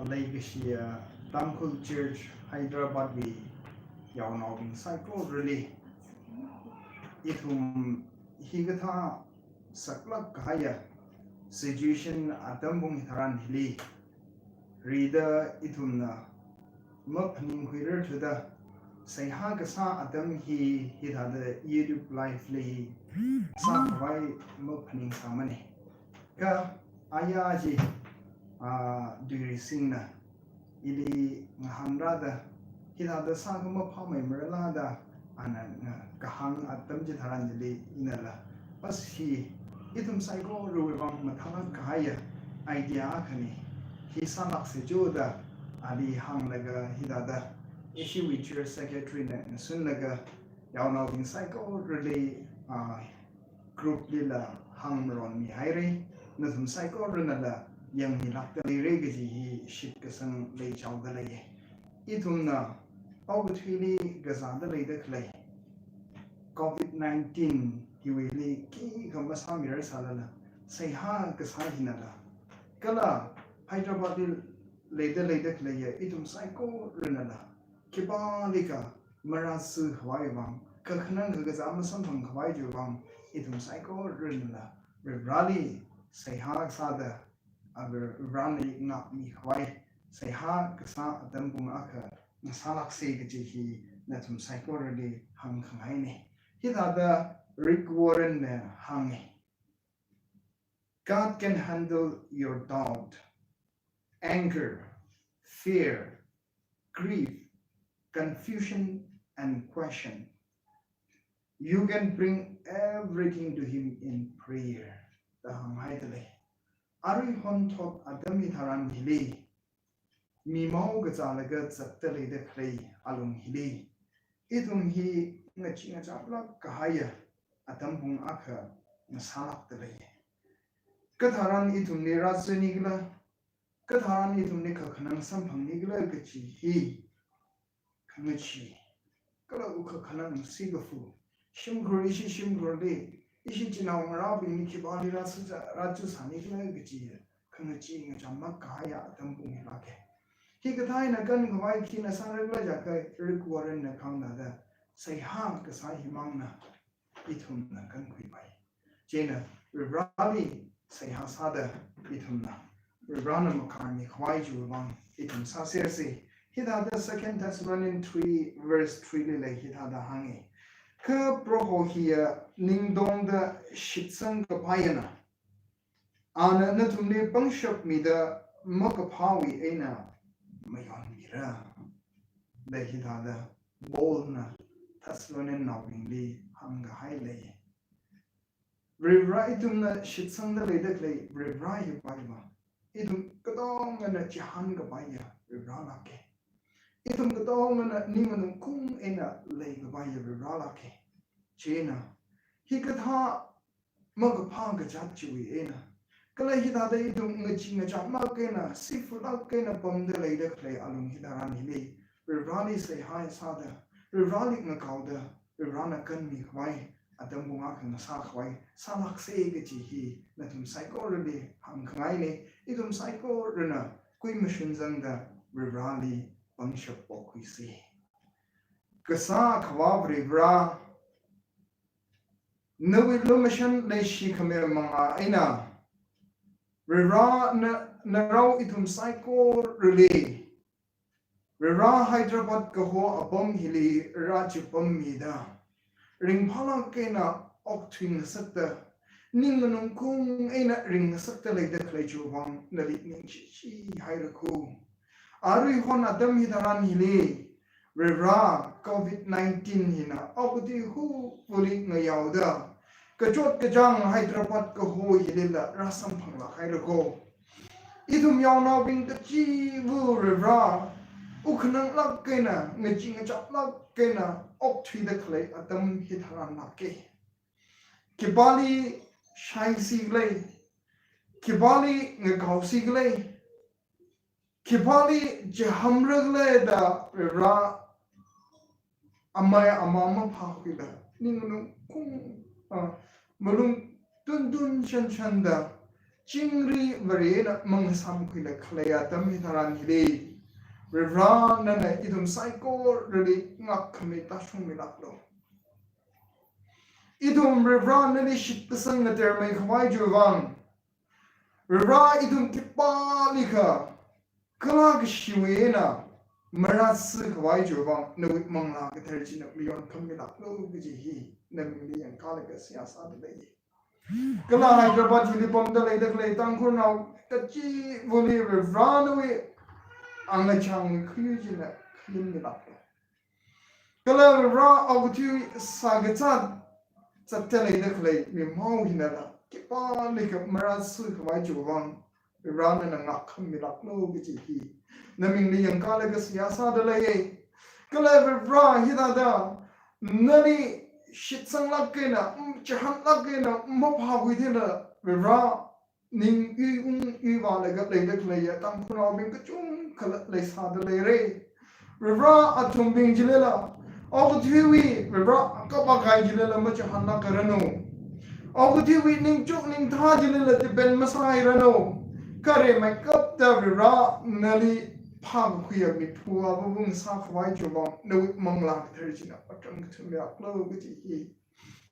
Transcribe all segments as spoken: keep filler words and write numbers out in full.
Leikashiya Tangkhul Church Hyderabad wui yaonaobing saikorali, ithum hikathā saklāk kahaiya situation atam pung hitharan hili rida ithumna maphaningkhuirarthuda seihā kasā atam hi hithāda YouTube live li sākhavai maphaningsāmana. Kha aya chi, ah, Duirisingna ili ngahānrāda, hithāda sākha maphāmeimarala da, ana ngakahāng atam chitharan chili inala, as hi ithum saikorawui vang mathālāk kahaiya idea akhana, hi sālāksa jo da ali hānglaga hithāda ishiwui church secretary na ngasunlaga yaonaobing saikorali, ah, group lila hāngmaronmihaira, nathum saikoranala yangmilākda leira kaji hi shitkasang leichaoda leiya. Ithumna okathuili kazāda leida khalei covid nineteen hiwuili khikha masāmirarsālala, seihā kasā hinala, kala Hyderabad li leida leida khaleiya ithum saikoranala khipālikha marāzakhavai vang, kakhanang kakazā masamphangkhavai chiwui vang, ithum saikoranala Varivarali seihā sāda, a Varivarana ngākmikhavai seihā kasā atam pung akha ngasālāksa kaji hi nathum saikorali hāngkhangaina. Hithāda Rick Warren na hānga, "God can handle your doubt, anger, fear, grief, confusion, and question. You can bring everything to Him in prayer," da hānghaida lei. Aruihon thot atam hitharan hili, mimao kazālaga zatda leida khalei alung hili, ithum hi ngachee ngachaplāk kahaiya atam pung akha ngasālākda lei. Katharan ithumli rāzani kala, katharan ithumli kakhanang samphangni kala kaji hi khangachee kala ukakhanang sikafu, shimkhur, ishi shimkhurli ishi chinaongarābingli khipāli rāsā, rāchusāni kala kaji khangachee ngachamlāk kahaiya atam pung hilāka. Hikathā eina kankhavai khina sāra khala jiakha, Rick Warren na kahāng thāda, seihā kasā himangna ithumna kankhuipai. Chieina Varivarali seihā sāda ithumna Varivarana makarmikhavai chiwui vang ithum sāsersa. Hithāda Second Thessalonians three verse three li lei hithāda hānga, "Kha Proho hiya ningtongda shitsangkapaiyana, ana nathumli pangshap mida makaphāwui eina mayonmira," da hithāda Paulna Thessaloniannaobingli hāngkahai lei. Varivara, ithumna shitsangda leida khalei Varivara hi paiva, ithum katongana chihānkapaiya Varivaralāka. Ithum katongana ning manungkhung eina leikapaiya Varivaralāka. Chieina hikathā makaphā kazāt chiwui eina, kala hithāda ithum ngachee ngachamlāk eina, sifulāk eina pamda leida khalei alung hitharan hili, Varivarali seihā sāda, Varivarali ngakaoda, Varivarana kanmikhavai atam pung akha ngasākhavai sālāksa kaji hi nathum saikorali hāngkhangaina. Ithum saikorana kui mashun zangda Varivarali pangshap pokhuisa. Kasā Akhava Varivara, nawui lumashan leishi khami mangā eina, Varivara na, narao ithum saikorali, Varivara Hyderabad kaho apam hili rāchipammida, ringphālāk eina okthuingasakta, ning manungkhung eina ringngasakta leida khalei chiwui vang nali ningshishi haira kho. Aruihon atam hitharan hili, Varivara, covid nineteen hina okathui huvali ngayaoda, kachot kachāng Hyderabad kaho hilila rāsamphanglāk haira kho. Ithum yaonaobing kachiva Varivara, ukhananglāk eina, ngachee ngachaplāk eina okthuida khalei atam hitharan lāka. Khipāli shaisi khala, khipāli ngakaosi khala, khipāli chihānra khala da Varivara, amai amā maphākhuila, ning manungkhung, ah, malung tuntun shanshanda, chingri Varena mangasamkhuila khalei atam hitharan hili, Varivara nana ithum saikorali ngakkhami tāshungmilāklu. Ithum Varivara nali shitkasang ngatermeikhavai chiwui vang, Varivara ithum khipālikha kala kashiwui eina marāsikhavai chiwui vang nawui Manglā Kathara china mayonkhammilāklu kaji hi namingli yangkalaga seihā sādalei. Kala Hyderabad hili pamda leida khalei Tangkhulnao kachivali Varivara nawui angachang khuyu china khalinmilāklu. Kala Varivara okathui sākazat zatda leida khalei mimao hinala khipālikha marāsikhavai chiwui vang Varivara nana ngakhammilāklu kaji hi namingli yangkalaga seihā sādalei. Kala Varivara hithāda nali shitsanglāk eina, mm, chihānlāk eina, maphākhui thila Varivara ning ui ung ui vālaga leida khaleiya Tangkhulnaobing kachungkhala leisāda leira. Varivara athumbing chilila, okathuiwui Varivara akap akai chilila machihānlākranu. Okathuiwui ningchuk ningthā chilila tipen masāhairanu. Kha rimeikapta Varivara nali phākakhuiya miphu avāvung sākhavai chiwui vang nawui Manglā Kathara china otram kathum miaklu kaji hi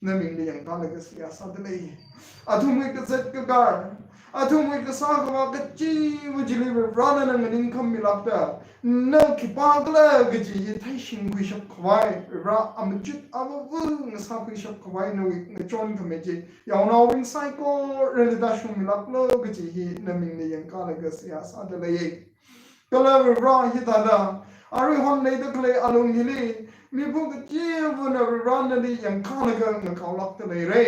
namingli yangkalaga seihā sādalei. Athumwui kazat kakar, athumwui kasā khavā kachiva chili Varivara nana nganingkhammilākta, na khipākhala kaji hi theishingkhuishapkhavai, Varivara amachut avāvung sākhuishapkhavai nawui ngachonkhami chi yaonaobing saikorali tāshungmilāklu kaji hi namingli yangkalaga seihā sādalei. Kala Varivara hithāda, arui hon leida khalei alung hili, miphu kachivana Varivara nali yangkalaga ngakaolākda leira.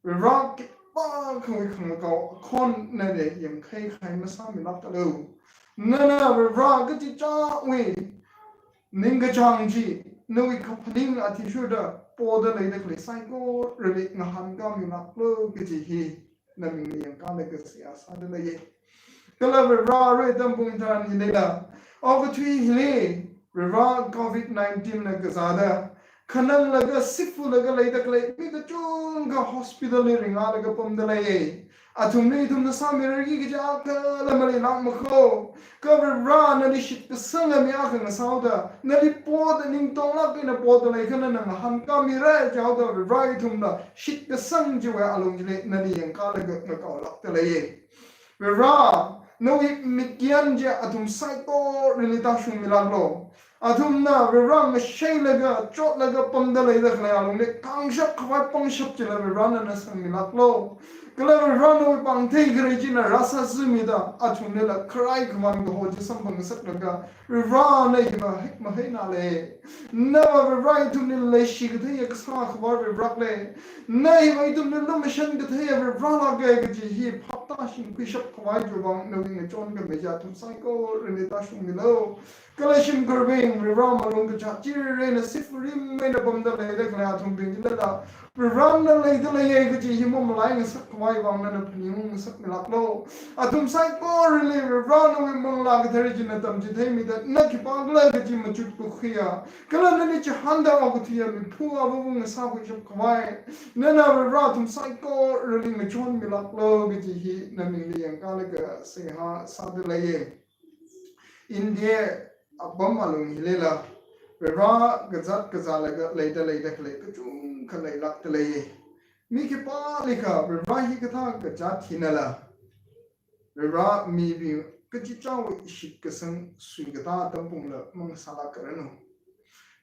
Varivara khipākhawui khangakao akhon nali yangkhai khai masāmilāklu. Nana Varivara kachichāwui ningkachāng chi, nawui kaphaning athishurda poda leida khalei saikorali ngahānkāmilāklu kaji hi namingli yangkalaga seihā sādalei. Kala Varivara arui atam pung tharan hilila, okathui hili Varivara covid nineteen na kazāda khananglaga sifulaga leida khalei mi kachungkha hospital li ringlaga pamda lei. Athumli ithumna sāmirarki kaja kala maleilākmakho. Kha Varivara nali shitkasanga mi akha ngasāhaoda, nali poda ningtonglāk eina poda leikha nana ngahānkāmira jihaoda Varivara ithumna shitkasang chiwui alung chili nali yangkalaga ngakaolākda lei. Varivara, nawui mikyan chi athum saikorali tāshungmilāklu. Athumna Varivara ngashailaga, chotlaga pamda leida khalei alungli kangshap khavai pangshap chila Varivara nana sangmilāklu. Kala Varivara nawui pāngthei kharei china rāsāzumida, athumlila kharai khaman kaho chi samphangasaklaga, Varivara na hi mahai, mahaina lei. Na Varivara ithumli leishi katheiya kasā khavā Varivara lei. Na hi ithumli lumashan katheiya Varivara lāka kaji hi phap tāshingkhuishap khavai chiwui vang nawui ngachonkhami chi athum saikorali tāshungmilu. Kala shimkhurbing, Varivara malung kachā chirina sifurim eina pamda leida khalei athumbing chilila, Varivara na leida leiya kaji hi mamalai ngasak khavai vang nana phaningungngasakmilāklu. Athum saikorali Varivara nawui Manglā Kathara china tamchitheimida, na khipākhala kaji machut kakhuiya, kala nali chihānda okathuiya miphu avāvung sākhuishap khavai, nana Varivara athum saikorali ngachonmilāklu kaji hi namingli yangkalaga seihā sādalei. India apam alung hilila, Varivara kazat kazālaga leida leida khalei kachungkha leilākda lei. Mi khipālikha Varivara hikathā kazat hinala, Varivara mibing kachichāwui shitkasang suikatā atam pungla mangasālākranu.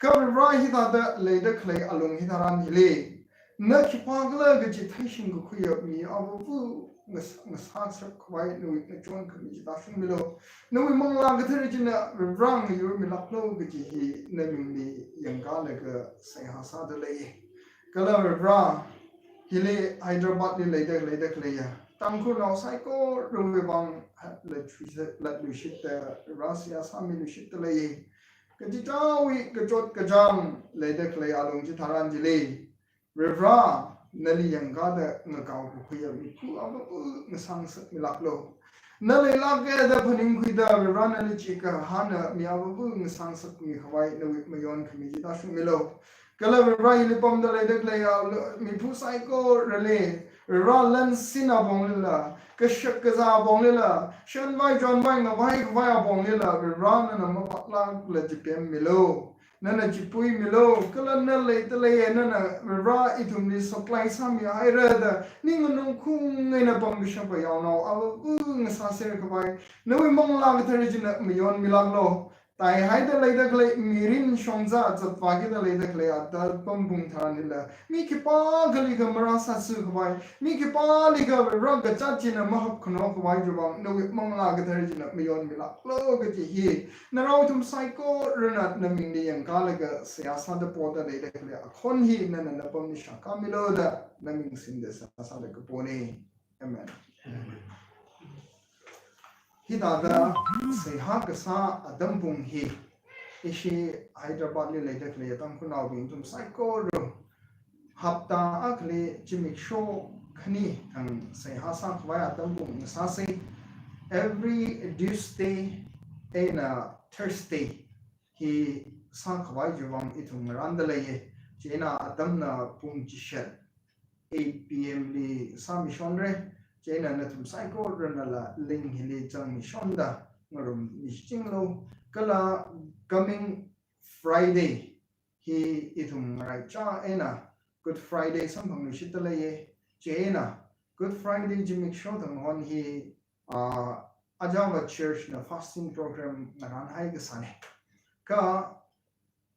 Kha Varivara hithāda leida khalei alung hitharan hili, na khipākhala kaji theishing kakhuiya mi avāva ngas-, ngasāshap khavai nawui ngachonkhami chi tāshungmilu. Nawui Manglā Kathara china Varivara ngayurmilāklu kaji hi namingli yangkalaga seihā sādalei. Kala Varivara, hili Hyderabad li leida, leida khaleiya Tangkhulnao saikorawui vang latluishit, latluishitta, Varivara seihā sāmiluishitta lei. Kachichāwui kachot kachāng leida khalei alung chitharan chili, Varivara nali yangkada ngakao kakhuiya miphu avāva ngasāngasakmilāklu. Na leilāka da phaningkhuida Varivara nali chikahāna mi avāva ngasāngasakmi khavai nawui mayonkhami chi tāshungmilu. Kala Varivara hili pamda leida khaleiya miphu saikorali Varivara lan sin apong lila, kashak kazā apong lila, shanvai chonvai ngavai khavai apong lila, Varivara nana mapaklākla chipemmilu. Nana chipuimilu, kala na leida leiya, nana Varivara ithumli supply sāmihaira da, ning nganungkhung eina pamkashapa yaonao, ava u ngasāser khavai, nawui Manglā Kathara china mayonmilāklu. Taihaida leida khalei mirin shongza zatvākida leida khalei atam pung tharanlila, mi khipākhali kha marāsāsu khavai, mi khipāli kha Varivara kazāt china mahap khano khavai chiwuivang, nawui Manglā Kathara china mayonmilāklu kaji hi, narao ithum saikorana namingli yangkālaga seihā sāda poda leida khalei akhon hi nana napamli shākāmilu da naming singda seihā sāda kapona. Amen. Hithāda seihā kasā atam pung hi, ishi Hyderabad li leida khalei Tangkhulnaobing ithum saikora hapta akhali zimiksho khani thang seihā sākhavai atam pung ngasāsei. Every Tuesday eina Thursday hi sākhavai chiwuivang ithum ngarānda leiya. Chieina atamna pung chishat eight P M li sāmishonra. Chieina nathum saikoranala link hili zangmishonda ngarummi chinglu. Kala coming Friday hi ithum ngaraichā eina Good Friday samphangluishitda leiya. Chieina Good Friday zimiksho thang hon hi, ah, Ajava Church na fasting program ngarānhai kasāna. Kha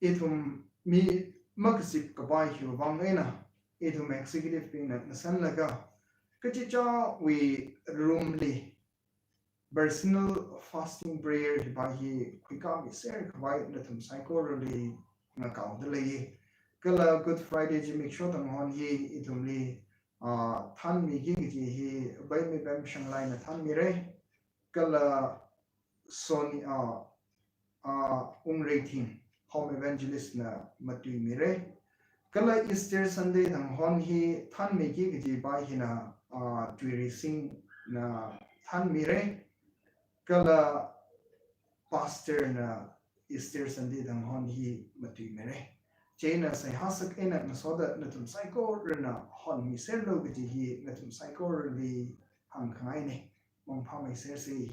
ithum mi makazip kapai hiwuivang eina ithum executive bingna ngasanlaga kachichāwui room li personal fasting prayer hiva hi khuikāmiser khavai nathum saikorali ngakaoda leiya. Kala Good Friday zimiksho thang hon hi ithumli, ah, thanmiki kaji hi Baimibam Shanglaina thanmira. Kala Soni, ah, ah, Ungreithing, Home Evangelist na matuimira. Kala Easter Sunday thang hon hi thanmiki kajiva hina, ah, Tuirisingna thanmira. Kala Pastor na Easter Sunday thang hon hi matuimira. Chieina seihā sak eina ngasoda nathum saikorana honmiserlu kaji hi nathum saikorali hāngkhangaina. Mangphāmeisersei.